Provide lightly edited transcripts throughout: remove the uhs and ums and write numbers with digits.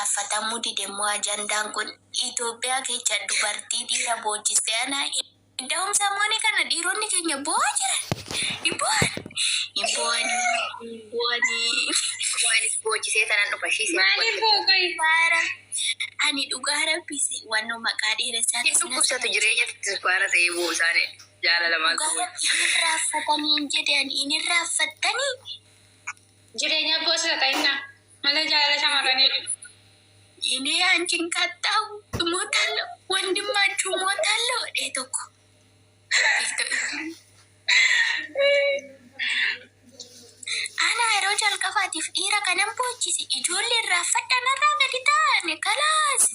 irraanfatamuu dide immoo ajandaan kun Itoophiyaa keessa dubartii dhiira boochiste ana da'umsa mooni kana dhiironni keenya boo'aa jiran. Hin bo'an. Hin bo'anii. Hin bo'anii. Waanis boochisee tanan dhufa ishii Maaliif booqai? Baara. Ani dhugaa rabbisi wanno maqaa dheeressaa Hin dhukkubsatu jireenya sukkaara ta'ee bu'u isaanii jaalala maaltu Dhugaa rabbi hin irraanfatanii hin jedhan hin irraanfattanii. Jireenya boosisa ta'innaa. Malee jaalala shamarranii. እኔ አንቺን ካጣሁ እሞታለሁ፣ ወንድማችሁ እሞታለሁ። እኔ እኮ Ana yeroo jalqabaatiif dhiira kanan boochise ijoollee irraa fadhanarraa gadi taane kalaas.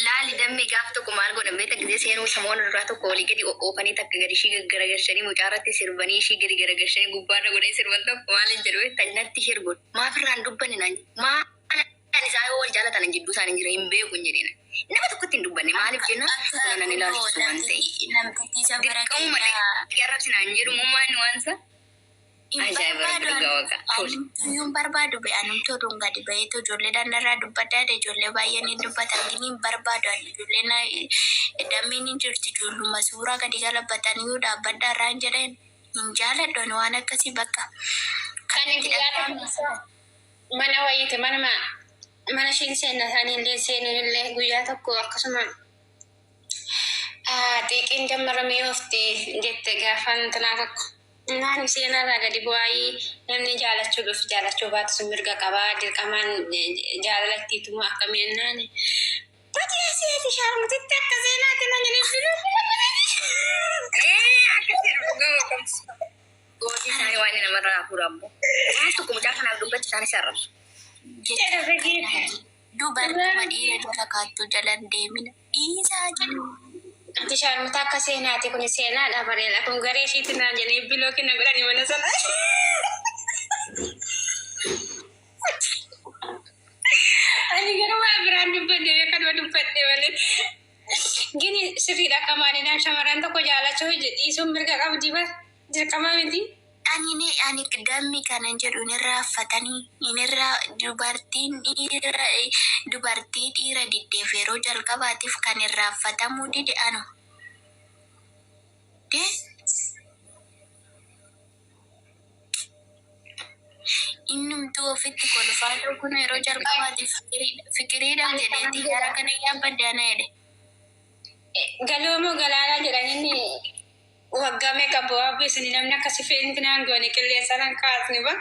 Laali dammi gaaf tokko maal godhan beekta gisee seenuu samoona duraa tokko olii gadi oofanii takka gadi ishii gaggaragalchanii mucaa irratti sirbanii ishii gadi garagalchanii gubbaarra godhanii sirban tokko maal hin jedhu beekta natti shirgun maaf irraan dubbanne naan maal isaan yoo wal jaalatan jidduu isaanii jira hin beeku hin jedheen nama tokkotti hin dubbanne maaliif jennaan kun nan ilaalchisu waan ta'e Namtichi isa bira dirqamuma dhaqee arrabsinaan jedhu mummaan waan isa Hin Ajaa'iba barbaadu rabbi dhugaa waaqa. Tole. anumtuyyuu hin barbaadu be anumtu oduun gadi baheetu ijoollee dandarraa dubbaddaa ijoollee baay'een hin dubbatan gini hin barbaadu ani ijoollee na dammeen hin jirti ijoolluma suuraa gadi galabatanii dhaabbaddaa irraa hin jedhan hin jaaladhu ani waan akkasii bakka Kan itti guyyaa dhaga'amu. tokko mana wayiiti manuma mana ishiin seenna isaanii illee seenuun illee guyyaa tokko akkasuma xiiqiin jammaramee oofti jette gaafa intinaa tokko. Naan seenarraa gadi bu'aayii namni jaalachuu dhufu jaalachuu baatu sun mirga qabaa dirqamaan jaalala ittiitumoo akkamii jennaan. Bati asii shaarmutitti akka seenaatti na jedhee filuu. Ee akka jedhu dhugaa waaqa. Gootii isaanii waan namarraa hafuura ammoo. Waan tokko mucaa kanaaf dubbachi isaanis arrabsu. Dubartuma dhiira jala kaattu jala hin deemina. Dhiisaa jedhu. Ati shaarmuta akka seenaati kun seenaadha bareeda kun garee ishiitti naan jedhanii biloo kenna godhanii mana sana. Ani garuu waa biraan dubbadde kanuma dubbadde malee. Gini sirriidha akka maalinaan shamarran tokko jaalachuu dhiisuun mirga qabdi bar dirqama miti. Ani ne ani dammi kanan jedhu hin irraanfatanii hin irraa dubartiin dhiira dubartii dhiira diddeef yeroo jalqabaatiif kan irraanfatamuu dide anu. De innumtuu ofitti kolfaa jiru kun yeroo jalqabaatiif fikiriidhaaf Ani jedhee kanan xiyyaara jedha. kana yaabbadde ana jedhe. Galoomoo galaanaa jedhan inni waggaa meeqa bu'aa beesni namni akkasii feentinaan goone qilleensarraan kaasni ba.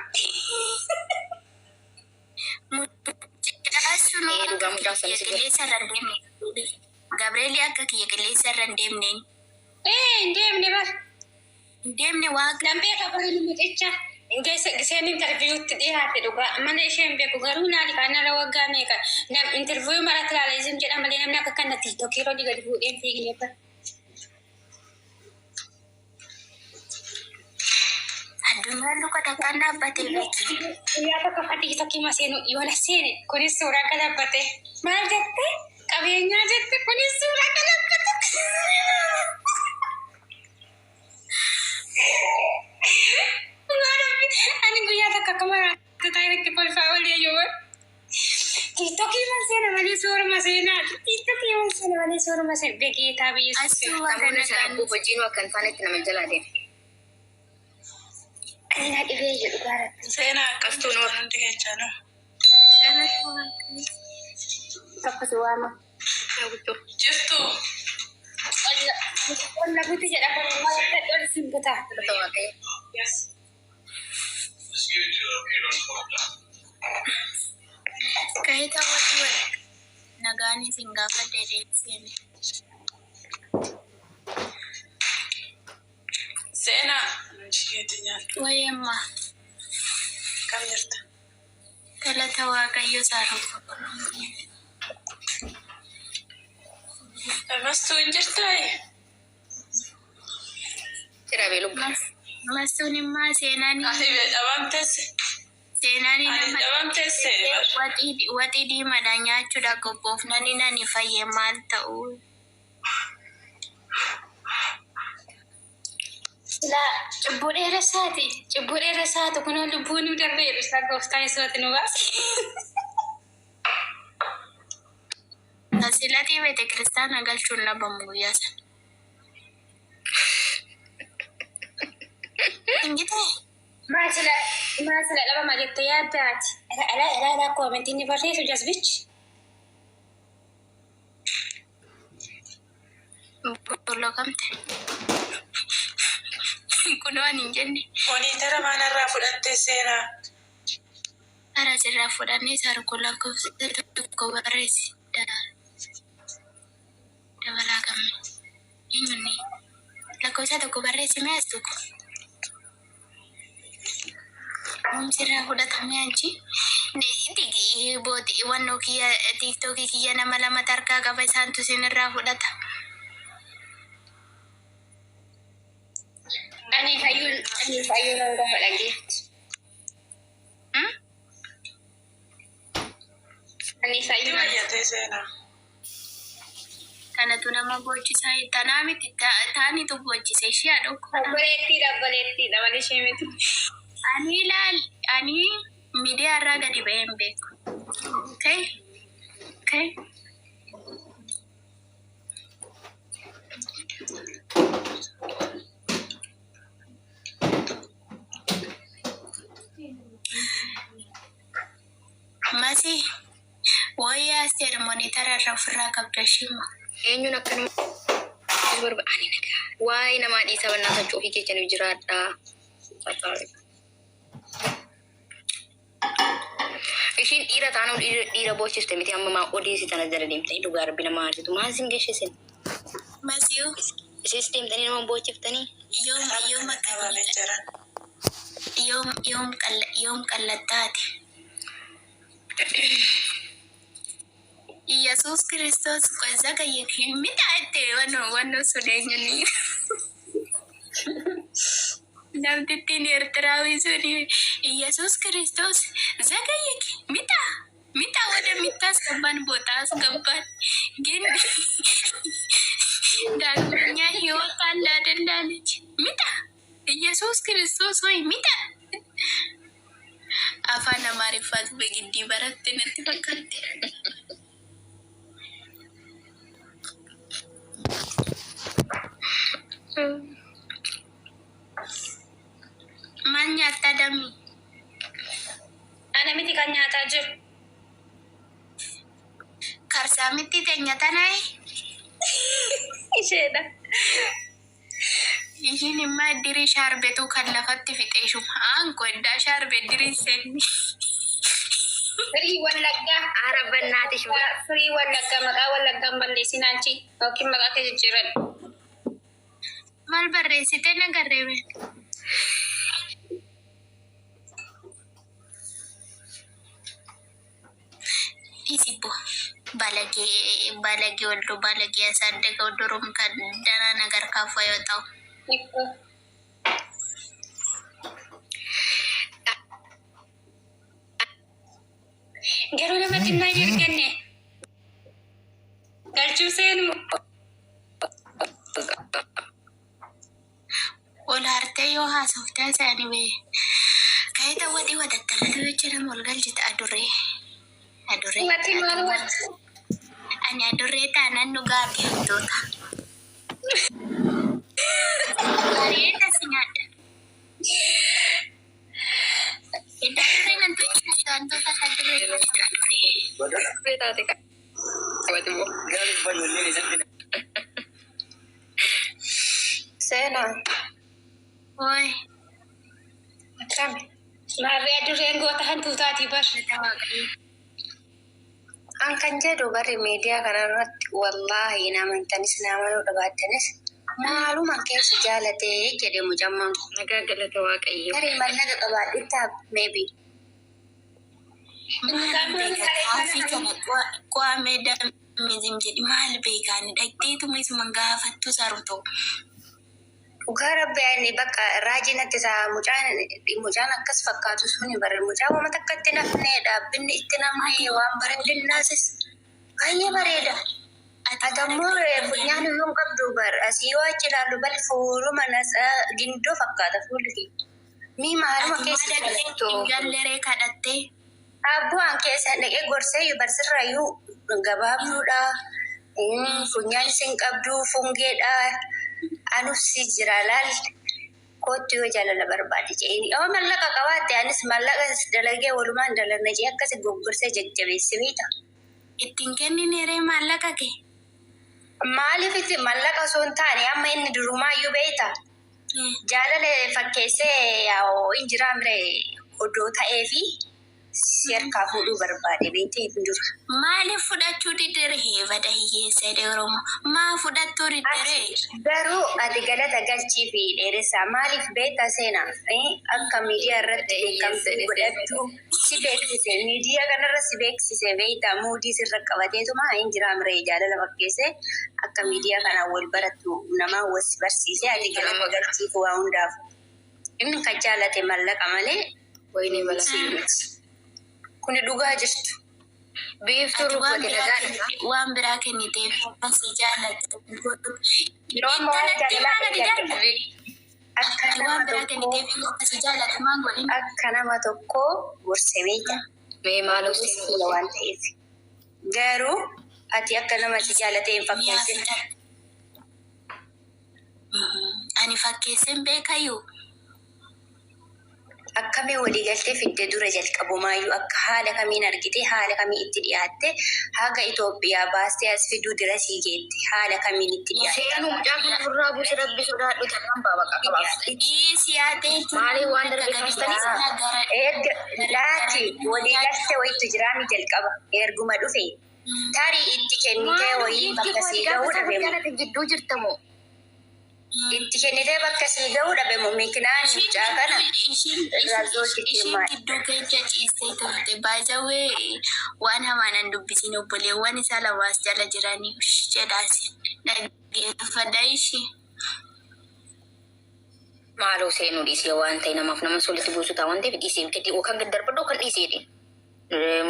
Mucaa sunuu Ee akka dhugaa mucaa kiyya sana si qilleensa irra hin deemne. Gabreelii akka kiyya qilleensa irra hin deemneen. Ee hin deemne bar. Hin deemne waaqa. Nan beeka bara mucicha giseen interviewutti dhiyaate dhugaa mana ishee hin beeku garuu naali kanarra waggaa meeqa nam interview maratti ilaala jedha malee namni akka kana tiktokii irra gadi fuudhee hin fiigne bara. Addunyaan luka takkaan dhaabbatee beeki. Guyyaa tokko akka tiktokii maseenu yoona seene kunis suuraa galabbate maal jette qabeenyaa jette kunis suuraa galabbate. Dhugaa rabbi ani guyyaa tokko akka maraatti taa'ee kolfaa olee yoo Tiktokii maseena malee suuruma seenaa tiktokii maseena malee suuruma seenaa begeetaa biyya Asuu warra Namoonni sana nagaan abboof wajjin akka hin taanetti nama jalaa deema. Ani na dhibee jedhu dhugaa rabbi. Seenaa akkastuu noor hundi kechaanuu. galata waaqayyo. Tokko si waama. Jirtu Qonna buti jedha kun maal akka ol sin buta. Galata Waaqayyo. Yes. Ka'eeta warri wal nagaan isin gaafadhe deebiseen. Seenaa hojii keetii nyaadhu. Wayamma Kam jirta? galata waaqayyo saaruu. Mastuu hin jirtaa? Jira beelubba. Mastuun immoo seenaan Ati dhabamteesse. seenaan Ani nama dhabamteesse. waxii waxii diimaadhaan nyaachuudhaaf qophoofnani nani fayye maal ta'u. Silaa cubbuu dheeressaati. Cubbuu dheeressaatu kunoo lubbuu nu darbeeru isa gooftaa yesuuti nu baase. Silatii beete kiristaana galchuun dhabamu guyyaa sana. Ingitee Maa sila maa sila dhabama jettee yaaddaati. Ala ala ala ala koomentii inni barreessu jasbichi. Bollokamte. Kunoo ani hin jenne. Moniitara maanarraa fudhattee seenaa. Ara sirraa fudhannee sarko lakkoofsa tokko barreessi. Dabalaa gamme. Eenyunni? Lakkoofsa tokko barreessi mee as tokko. Sirraa fudhatamee achi. Booti wannoo kiyya tiiktookii kiyya nama lama tarkaa qaba isaantu isinirraa fudhata. Ani fayyuun hangafa dhageetti. Ani Itti fayyuun baay'atee seenaa. Kanatu nama boochisaa tanaa miti taanitu boochise ishee haadha. Obboleettiidha, obboleettiidha malee ishee miti. Ani ilaal ani miidiyaa irraa gadi ba'ee hin beeku. Okay? Okay? Masi wayyaa Asteer monitara irra ofirraa qabda ishima. Eenyuun akkanuma barbaada? Ani nagaa. Waa'ee namaa dhiisa bannaa sochii ofii keessaniif jiraadhaa. Ishiin dhiira taanuu dhiira boochiste miti amma maa odeessitan as jala deemtanii dhugaa rabbi nama aarsitu maal isin geessisin? Masiu Isis deemtanii nama boochiftanii? Yoom akka Qabamee jira. Yoom qallattaate? Iyyasuus Kiristoos zagayye midhaate wanno sun eenyuni? Namtittiin Eertiraawii sun Iyyasuus Kiristoos zagayyeke mixa mixa ወደሚታስገባን ቦታ አስገባን። ግን ዳግመኛ ህይወት አለ አይደል አለች። ሚጣ ኢየሱስ ክርስቶስ ወይ ሚጣ afaan Amaariffaas በግዲ baratte natti fakkaatti. Maal nyaattaa dammi? Ana miti kan nyaataa jiru. Karsaamitti teenya tanaayi. Isheedha. Ishiin immoo dirii shaarbetuu kan lafatti fixee shuma. Aanko eddaa shaarbee dirii senni. Firii Wallaggaa. Ara bannaatish. Firii Wallaggaa maqaa Wallaggaan balleessin anchi yookiin maqaa kee jijjiiradhu. Maal barreessite nagarreebe? Isibbo ባለጌ ባለጌ ወልዶ ባለጌ ያሳደገው ድሮም ከደህና ነገር ካፉ አይወጣው። Garuu nama xinnaa hin erganne. Galchuu seenu. Ol hartee yoo haasofte isaanii bee ka'ee wadii wadattalatu jecha nama ol galchite adurree. Adurree. Wati maal wati? Ani adurree taanaan dhugaatii hantuuta. Bareeda si nyaadha. Adurree nan tuqe hantuuta adurree. Taate qabate moo. Seenaa. Oi. Akkami? Maarree adurreen goota hantuutaati bar. An kan jedhu barri miidiyaa kanarratti wallaahi na amantanis na amanuu dhabaatanis maaluma keessa jaalatee jedhe mucammaan kun. Nagaa galata Waaqayyo. Tarii mallaqa qabaadhittaa maybe. Gaafii kana qo'amee dammi jedhi maal beekaan dhaqxeetuma isuma gaafattu saruto. Dhugaa rabbi ani bakka raajii natti isaa mucaan akkas fakkaatu suni barre mucaa wama takka itti nafne dhaabbinni itti namne waan bareedinaasis baay'ee bareeda. Ati Ati ammoo funyaan iyyuu hin qabdu bar. Asii yoo achi ilaallu bal fuuluma nasaa gindoo fakkaata fuulli kee. Mii maaluma Ati keessa maal jaallattu? hin galleree kadhattee? Abboo an keessa dhaqee gorseeyyu bar sirraayyuu gabaabduudha. Funyaan isin qabdu fungeedha. Anus si jira laal. Koottu yoo jaalala barbaade je'een. Yoo mallaqa qabaatte anis mallaqa dalagee walumaan dalagna je'ee akkasi goggorsee jajjabeesse beekta. Itti hin kennineree maallaqa kee? Maaliif itti mallaqa osoo hin taane amma inni durumaayyuu beekta. Jaalala fakkeessee yaa'u hin jiraa mire odoo ta'eefi si harkaa fuudhuu barbaade beektee hin dura. Maaliif fudhachuu diddere hee bada hiyyeessa jedhe Oromoo. Maa fudhattuu diddere? Garuu ati galata galchii fi dheeressaa maaliif beektaa seena akka miidiyaa irratti beekamtii godhattu si beeksise miidiyaa kanarra si beeksise beektaa muudii sirra qabateetuma hin jiraa miree jaalala fakkeesse akka miidiyaa kanaan wal barattu namaa wal si barsiise ati galata galchiif waa hundaaf inni kan jaalate mallaqa malee Wayinee balaa. sii miti. Kuni dhugaa jirtu. Biiftuu Ati waan rukkute biraa dhagaadha. kennite waan biraa kenniteef si jaalatte. Yeroo amma waan Intalattii jaalalaa maa gadi eegalte darba? akka Ati nama waan biraa tokkoo kenniteef si jaalatte maan godhin? akka nama tokkoo gorse beekta. Mee maaloo Kunis seenuu fuula waan ta'eef. Garuu ati akka nama si jaalatee hin Mi'aa fakkeessin. fixadhu. Ani fakkeesseen beekayyuu. Akkamiin waliigaltee fidde dura jalqabumaayyuu akka haala kamiin argite haala kamiin itti dhiyaatte haga Itoophiyaa baastee as fiduu dirasii geette haala kamiin itti dhiyaatte. Seenuu mucaa kana ofirraa buusi rabbi sodaadhu tanaan baaba qabaaf. Dhiisi yaadeetu Maaliif namni waan takka darbe gadi kaastanii? sana gara Erga laati waliigaltee wayitu jiraami jalqaba erguma dhufe tarii itti kennitee Maal wayii giiftii bakka koo sii ati gaafa gahuu isaa dhabe moo jaalate jidduu jirtamoo? itti kennitee bakka sii gahuu dhabe moo mikinaan Ishiin mucaa kana gidduu ishiin irraa zoortitee ishiin maal? gidduu keessa ciistee turte. Baay'ee waan hamaan an dubbisin obboleewwan isaa lamaas jala jiranii ush jedhaas dhaggeeffadha ishii. Maaloo seenuu dhiisee waan ta'e namaaf nama walitti buusu ta'a waan ta'eef dhiisee gadi yookaan gad darbadhu yookaan dhiisee jedhe.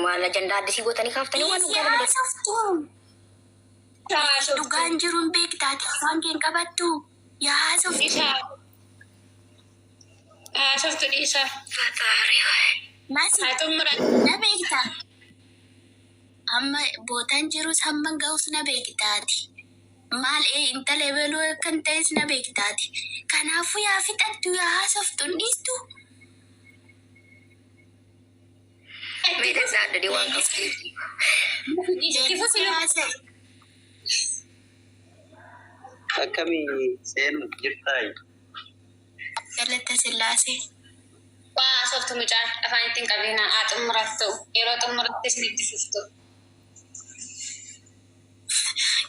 Maal ajandaa addisii gootanii kaaftanii waan Dhiisi dhugaa nama darbu. haasoftu. Dhugaan jiru hin beektaati afaan kee hin qabattu. Yaa haasoftu. Dhiisaa. Haasoftu dhiisaa. Masi Haa xumuran. na beekta. Amma bootaan jirus hamma ga'us na beektaati. Maal ee intala ebaluu akkan ta'es na beektaati. Kanaafuu yaa fixattu yaa haasoftu hin dhiistu. Mee dadhaadhadee waan qabdu. Itti fufi Deebisee haasa'e. Akkamii seenu jirtaayi? Galata Sillaasee. Waa haasoftu mucaan afaan ittiin qabinaa haa xumurattu. Yeroo xumurattis ni itti fuftu.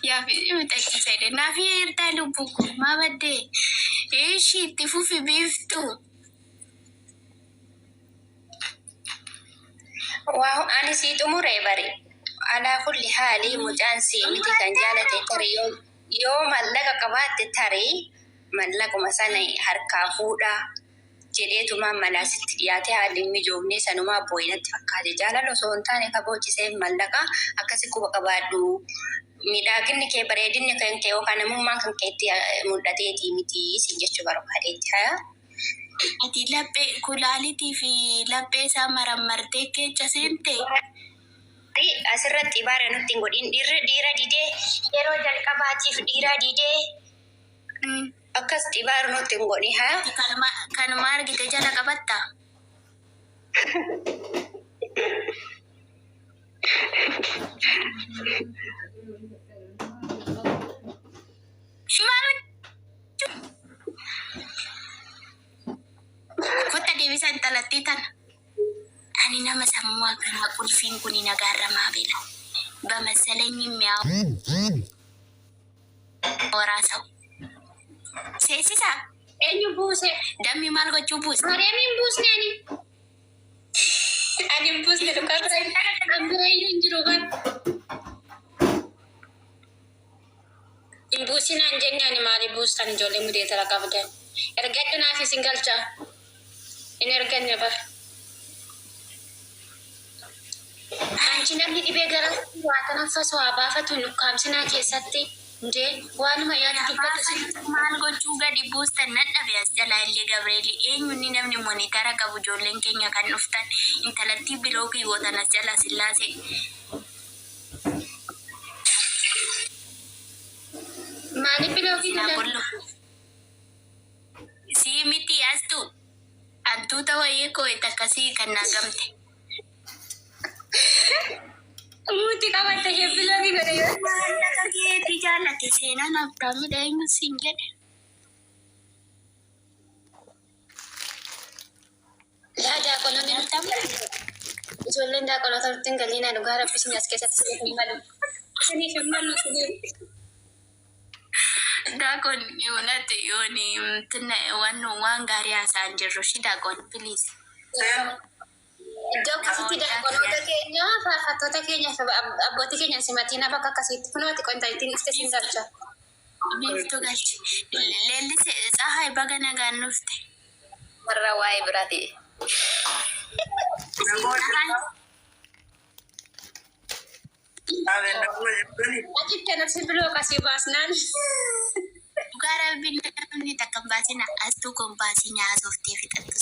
Yaa fixachiisa jedhe. Naaf hirtaa lubbuu koo maa baddee? Ishii itti fufi biiftuu. Waa ani sii xumuree bari. Alaa kulli haali mucaan sii miti kan jaalate tarii yoo yoo mallaqa qabaatte tarii mallaquma sana harkaa fuudhaa jedheetumaan malaa sitti dhiyaate haalli hin mijoofne sanumaa boo'inatti fakkaate jaalala osoo hin taane ka boochiseef mallaqa akkasi quba qabaadhu miidhaaginni kee bareedinni kan kee yookaan namummaan kan keetti mul'ateetii miti siin jechuu barbaadeetti haya. Ati laphee kulaalitii fi laphee isaa marammartee keessa seente. Asirratti ibaara nutti hin godhin dhiirri dhiira didee yeroo jalqabaatiif dhiira didee akkas xibaara nutti hin godhin haa. Kanuma kanuma argite jala qabatta. Maal Kotta deebisa intalattii tana. Ani nama sammuu akkanaa qulfiin kuni nagaarramaa beela. Bamasalanyi የሚያወራ ሰው seensisa. Eenyu buuse? Dammi maal gochuu buuse? Maariyaamiin buusne ani. Ani hin buusne dhugaa bira an bira iyyuu hin jiru kan. Hin buusinaan jenne ani maali buustan ijoollee mudeetara qabdan. Ergadhu naaf isin galcha. Hin erganne bar. Anchi namni dhibee gara waa tanaffasu haa baafatu hin ukkaamsinaa keessatti. Indee waanuma yaadu dubbadhu sin. Maal gochuu gadi buustan nan dhabe as jalaa illee Gabreeli eenyunni namni monitara qabu ijoolleen keenya kan dhuftan intalattii bilookii gootan as jalaa sillaasee. Maaliif bilookii Sinaa godhan? kollo. Sii miti astu hantuuta wayii koo akkasii kan naa gamte. Muuti qabatte ishee bilookii godhe yoo. Maallaqa keetii jaallate seenaan abdaamidha eenyu siin jedhe. Laa daaqonoonni nutti hin galin. Ijoolleen daaqonoota nutti hin galiinaa dhugaa rabbi isin as keessatti isiniif hin malu. Isiniif hin malu isiniif. Daaqon yoonatti yooni waan waan gaarii haasa'an jirru shi daaqon please. Iddoo akkasitti daaqonoota keenya faarfattoota keenya fi abbootii keenya simatiin bakka akkasiitti kunooti qonta ittiin dhufte sin galcha. Biiftuu galchi. Leellise Tsahaay baga nagaan dhufte. Warra waa'ee biraa ta'e. Tsahaay Achitti nafsi biloo kasii baasnaan. Dhugaa rabbiin namni takka hin baasina astuu kun baasii nyaasoftee fixattu.